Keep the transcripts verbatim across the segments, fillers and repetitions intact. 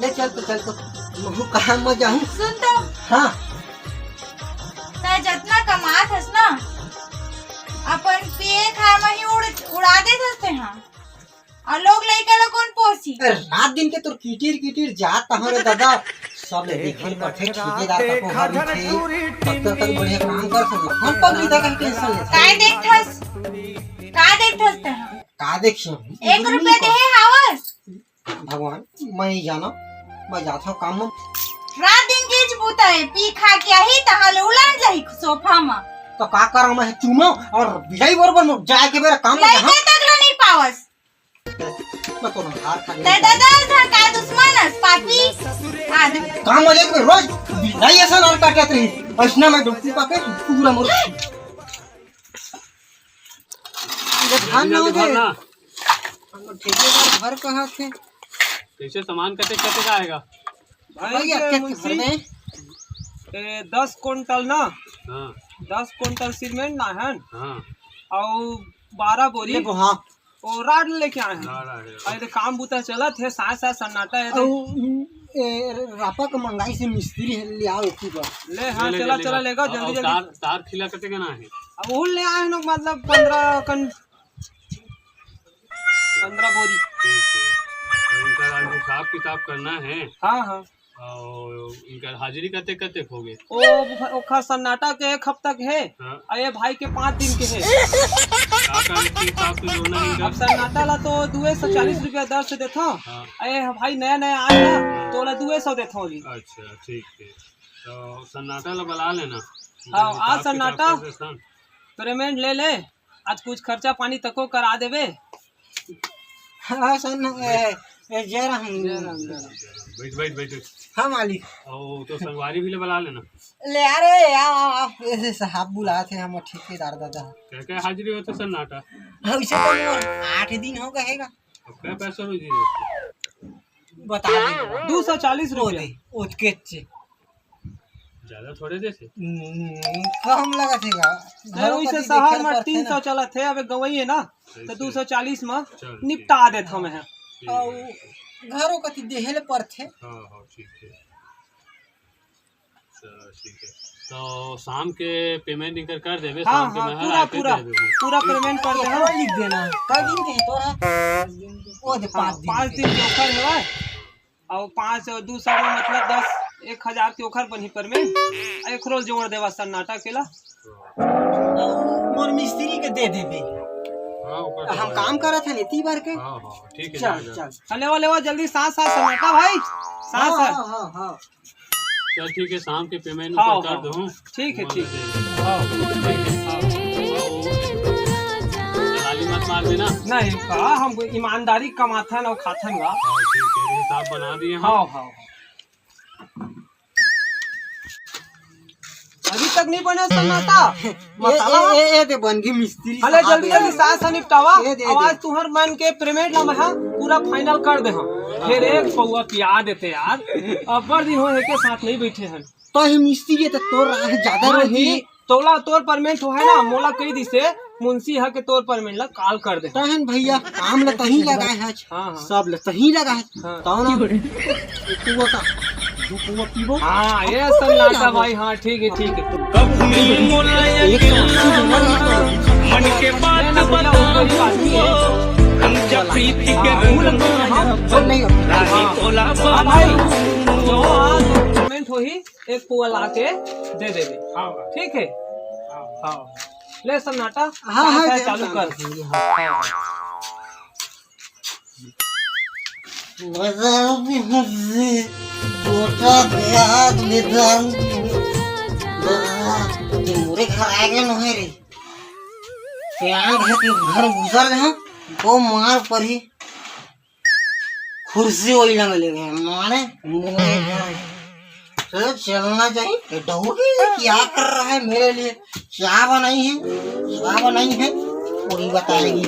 ले चल तो, चल तो, महू काम म जाहूं। सुन तो। हाँ। तैं जतना कमात हस ना, अपन पिए खाए म ही उड़-, उड़ा देत हस तैं हा। अउ लोग लइका ला कोन पोसी? अरे, रात दिन के तोर किटिर किटिर जात हंव रे दादा, सब ले देखे ल परथे, ठेकेदार तको हर रहिथे, कतका तक बढ़िया काम कर सकत, हम पगली तक tension लेथे। काय देखथस? का देखथस तैं हा? का देखियो? एक रुपया देहे हावस? भगवान, मैं ही जाना, मैं जात हंव काम म। रात दिन केच बूता हे, पी खा के आही, तहां ले उलट जाही सोफा म। तो का करा, मैं चूमा अउ बिलाई बरोबर म जाए के बेरा काम म लइके जाहूं। तक ला नहीं पावस। मैं तो ना हार खा तैं गया। दादा था का दुश्मन हस, पापी आदमी। काम म लेके रोज बिलाई असन अउ काटत रही। अइसना मैं डुबकी पाके पूरा मोर ये धान ना हो जाए। हम ठेकेदार घर कहाँ थे? कैसे सामान कते, कते का आएगा? भाई, भैया, ये कितने मुंशी, भर में? ए, दस कुंटल ना? हाँ। दस कुंटल सीमेंट ना है? हाँ। अउ बारह बोरी। देखो, हाँ। वो राड लेके आए हैं। राड आ गया। अरे, काम बूता चलत हे, साथ साथ सन्नाटा हे तो। अउ, ए, रापा के मंगाई से मिस्त्री हे, ले आओ इतनी बार। ले, हाँ, ले, ले, चला, ले, चला, ले। लेगा, अउ, जल्दी, अउ जल्दी। तार, तार खिला कते का ना हे? अब वो ले आए हैं लोग, मतलब, पन्द्रह कन-, पन्द्रह बोरी। ठीक है। तो इनका आज हिसाब किताब करना है। हाँ, हाँ। अउ इनका हाजिरी कते, कते हो गए? ओ, ओखर सन्नाटा के एक हफ्ता के हे, हाँ। अउ ये भाई के पाँच दिन के हे। का, का, किस हिसाब से जोड़ना है इनका? अब सन्नाटा ला तो दुए सौ चालीस रुपया दर से देथंव। हाँ। अउ ये भाई नया, नया आए ना, तो ओला दुए सौ देथंव जी। अच्छा, ठीक है। तो सन्नाटा ला बुला लेना। हाँ, हिसाब आज किताब सन्नाटा कर देथन। Payment ले ले। आज कुछ खर्चा पानी तको करा देबे। हाँ, सन, ए, ए, जय राम। जय राम, जय राम। बैठ, बैठ, बैठ। हाँ, मालिक। अउ तो संगवारी भी ले बुला लेना। ले आ रे, आओ, आओ, आओ। ऐसे साहब बुलात हे, हम ठेकेदार दादा। क्या, क्या हाजिरी होथे सन्नाटा? वैसे तो मोर आठ दिन हो गए हेगा। अब क्या पैसा रोजी देथे? बता दे। दो सौ चालीस रुपया। ओतके चे। ज्यादा थोड़े देथे। हम्म, कम लगत हे गा। नहीं, घरो वैसे कति शहर देखे म पड़थे तीन सौ ना। चलत हे, अबे गंवई हे ना, तो ऐसे। दो सौ चालीस म चल, निपटा ठीक। देथंव मैं। ठीक अउ है। घरो कति देहे ले पड़थे। हाँ, हाँ, ठीक है। चलो, ठीक है। तो शाम के payment इनकर कर देबे, हाँ, शाम के हाँ, मैं पूरा, आके पूरा, दे देबे। पूरा payment कर देना। लिख देना। कई दिन के हे तोरा? ओ दे, हाँ, पाँच दिन पाँच के। दिन के offer हे भाई। अउ पाँच अउ दू सौ में मतलब दस, एक हजार के ओखर बनही payment, अउ एकरो जोड़ देवा सन्नाटा के ला। अउ मोर मिस्त्री के दे देबे। हाँ, ओकर हम तो काम करत हन इतनी बार के। हाँ, हाँ, ठीक है, चल, जा, जा। चल। हाँ, लेवा, लेवा, जल्दी साथ, साथ सन्नाटा भाई, साथ, हाँ, साथ। हाँ, हाँ, हाँ। चल, ठीक है, शाम के payment हाँ, ऊपर कर हाँ। दूँ। ठीक है, ठीक है। हाँ, ठीक है, हाँ। दलाली मत मार देना। नहीं, का हम ईमानदारी कमाथन अउ खाथन गा। हाँ, ठीक है, हिसाब बना दिए हम। हाँ, हाँ, हाँ। अभी तक नहीं बने सन्नाटा। ए, मसाला ए, ए, ए, दे बन गई मिस्त्री अरे साहब, जल्दी, ए। जल्दी सास से निपटावा। ए, दे, आवाज दे। तुहर मन के payment ला मैं हा पूरा final कर दे हम। फिर एक पौवा पिया देते यार। अब्बड़ दिन हो एके साथ नहीं बैठे हैं। तो ही मिस्त्री है तो तोर राह ज्यादा हाँ रही। जी, तोला तोर payment हो है ना, मोला कही दिसे, मुंशी हा के तोर payment ला काल कर दे। तहन भैया, काम ला तही लगाए है, हाँ, हाँ। सब ला तही लगाए है। हाँ। तहन हम एक पौवा का, दू पौवा पीबो। हाँ, ये सन्नाटा भाई, हाँ, ठीक है, ठीक है। एक सौ अस्सी रुपया ला तो मन के बात ना, ना, भैया, वो गरीब आदमी है। हम जब प्रीति के हाँ, रंग वो लग रहा है, हाँ। वो नहीं होता। रानी हाँ। तोला हाँ, भाई, जो आज payment होही, एक पौवा ला के दे देबे। हाँ, भाई। ठीक है? हाँ। हाँ। ले सन्नाटा, हाँ, हाँ, साथ दे, चालू हाँ, कर। हाँ। गोटा प्याज में दारू। मोरे घर आ गए नोहे रे। प्याज घर के घर घुसर गए, वो मार पड़ी। कुर्सी वही लंग ले गए, मारे मोरे घर। तो चलना चाहिए। ये डौकी क्या कर रहा है मेरे लिए? क्या बनाई है? क्या बनाई है? वही बताएगी।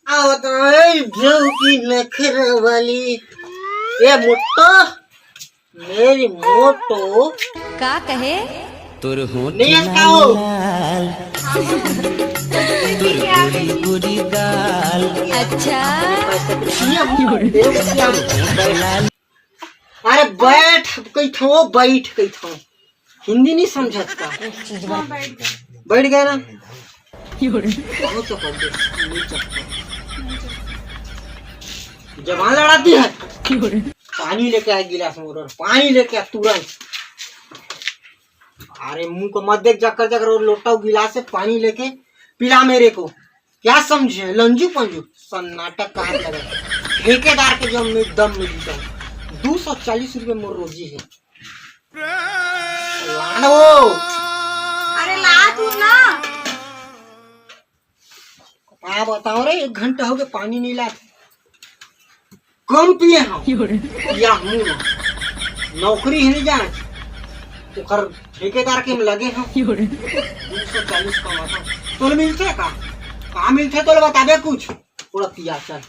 आओ तो, ए, डौकी नखरा वाली। ए, मोटो, मेरी मोटो। का कहे? तोर होठ नहीं, इसका हो। लाल, तोर गोरी गोरी गाल। अच्छा। ये, ये, ये, बैठ कहिथंव, बैठ कहिथंव। हिंदी नहीं समझत का? हाँ, बैठ गए। बैठ गए ना? बहुत जबरदस्त, बहुत जबरदस्त। जबान लड़ाती है। पानी लेके आए गिलास में, और पानी लेके आ तुरंत। अरे मुंह को मत देख, जकर जकर वो लोटा, वो गिलास से पानी लेके पिला मेरे को। क्या समझे लंजू पंजू? सन्नाटा कहाँ लगा? ठेकेदार के जब मैं दम में जीता हूँ। दो सौ चालीस रुपये मोर रोजी है। लाडो। अरे ला तू ना। का बताओ रे, एक घंटा हो गया पानी नहीं लात। कम पिए हम। या मुंह। नौकरी है नहीं जान। ओकर ठेकेदार के में लगे हम। दो सौ चालीस कमाता। तोल मिलते का? का मिलते तोल बताबे कुछ। थोड़ा पिया चल।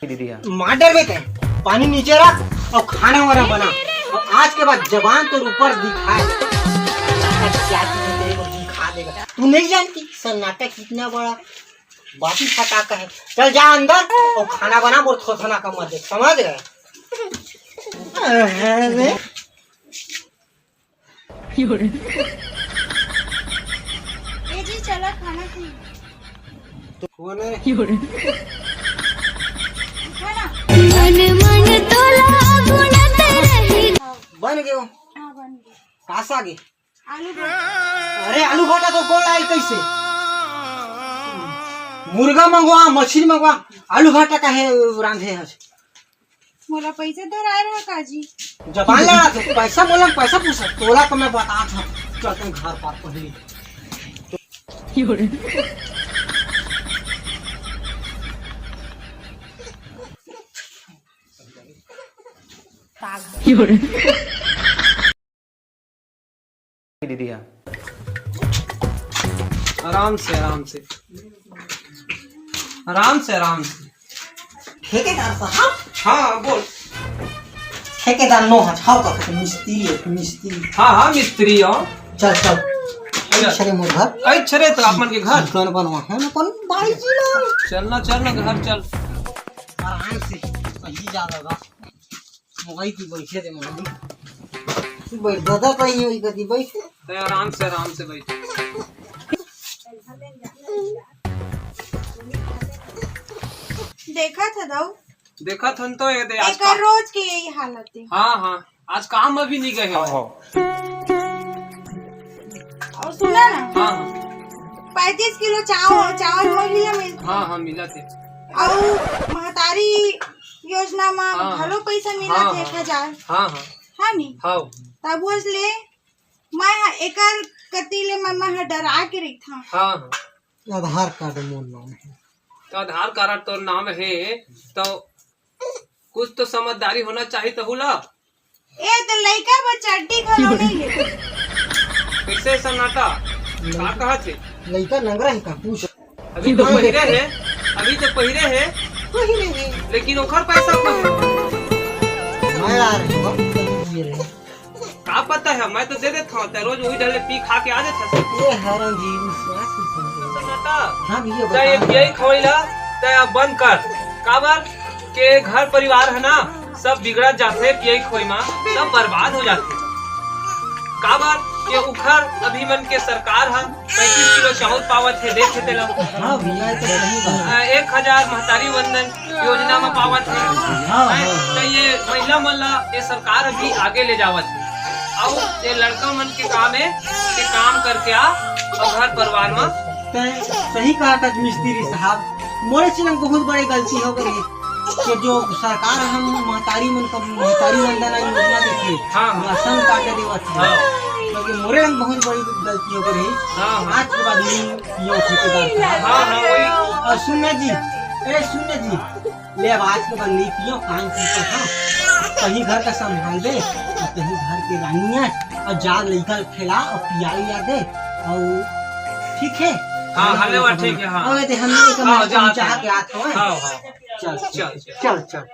दीदी यार। मार डर बेटे, पानी नीचे रख और खाना वाना बना। और आज के बाद जबान तो ऊपर दिखाए। क्या चीज़ तेरे को दिखा देगा। तू नहीं जानती सन्नाटा कितना बड़ा बाती फटाका है। चल जा अंदर और खाना बना, मोर थोथना का मत देख, समझ गए? अरे। ए जी, चला खाना खाई। तो कौन है? उठा ना। मन मन तोला गुनत रही। बन गयो। हाँ, बन गयो। कासा गे? आलू भाटा। अरे, आलू भाटा तो कौन लाए कैसे? मुर्गा मंगवा, मछली मंगवा, आलू भाटा काहे रांधे हस? मोला पैसा धराए रहा का जी? जबान लड़ा तो पैसा बोला, पैसा पूछा, तोला तो मैं बता था। चल तुम घर पर पहले। दीदी यार। आराम से, आराम से, आराम से, आराम से। ठेकेदार साहब? हाँ, बोल। ठेकेदार नो हस, हाँ, का मिस्त्री है, मिस्त्री। हाँ, हाँ, मिस्त्री हो। चल, चल। चल। चले मोर घर। आई चले तो आप मन के घर। घर बनवा है ना, अपन भाई जी ला। चलना, चलना घर चल। आराम से, सही जा रहा। मोबाइल की बैठे रे मोबाइल। तू बैठ, दादा कहीं होई कती बैठ। तो आराम से, आराम से बैठ। देखा था दाऊ। देखा था तो ये दे आज एकर का। रोज के यही हालत है। हाँ, हाँ, आज काम में भी नहीं गए हो। हाँ, हाँ। और सुना ना। हाँ, हाँ। पैंतीस किलो चावल, चावल मोर मिला मिल। हाँ, हाँ, मिला थे। और महतारी योजना में हाँ, घलो पैसा मिला हाँ, थे एक हाँ। हजार। हाँ, हाँ। हाँ नी? हाँ। तब उस ले मैं हा एकर कति ले मैं, मैं हा डरा के रहिथां। हाँ, हाँ। आधार कार्ड मोर नाम है। तो आधार कार्ड तोर नाम है, तो कुछ तो समझदारी होना चाहिए तो हुला। ए तो लइका बर चड्डी घलो नहीं ले। कैसे सन्नाटा? का कहा थे? लइका नंगरा है का? पूछ। अभी तो पहिरे है, अभी तो पहिरे है, पहिरे है। लेकिन ओखर पैसा कौन? मैं आ रहे हो, ये रहे। का पता है, मैं तो दे देता हूँ, ते रोज वही ढले पी खा के आ जाता है। ये हरन जी, विश्वास नहीं करते। सन्नाटा। हाँ भैया, तो ये बता। पियई खवई ला, ते अब बंद कर। काबर के घर परिवार है ना, सब बिगड़त जाथे, पियई खवई मा सब बर्बाद हो जाथे। काबर के उखर अभी मन के सरकार ह पैंतीस किलो चाउर पावत हे, देखे तेला। हाँ भैया, ये तो सही बात है। अ, एक हजार महतारी वंदन योजना में पावत हे। हाँ, हाँ, हाँ। तो ये महिला मन ला ये सरकार अभी आगे ले जावत हे। अउ ये लड़का मन के काम हे कि काम करके आ और घर परिवार में। तैं सही कहा था मिस्त्री साहब, मोरे से बहुत बड़ी गलती हो गई। कि जो सरकार हम महतारी मन का महतारी वंदना योजना देथे, हाँ। राशन कार्ड देवत हे। हाँ। क्योंकि मोरे रंग बहुत बड़ी गलती हो गई। हाँ, हाँ। आज के बाद नहीं पियो ठेकेदार साहब। हाँ, हाँ, वही। और सुन ना जी, ए सुन ना जी, ले अब आज के बाद नहीं पियो, काम की कर, हाँ। कहीं घर का संभाल दे, और कहीं घर के रानी है, और जा लइका खेला और पिया लिया दे, और ठीक है? हाँ, हले वा ठीक है, हाँ। और ये हम लोग हाँ, जा, चाह के आते हैं। हाँ, हाँ। चल, चल, चल। चल, चल।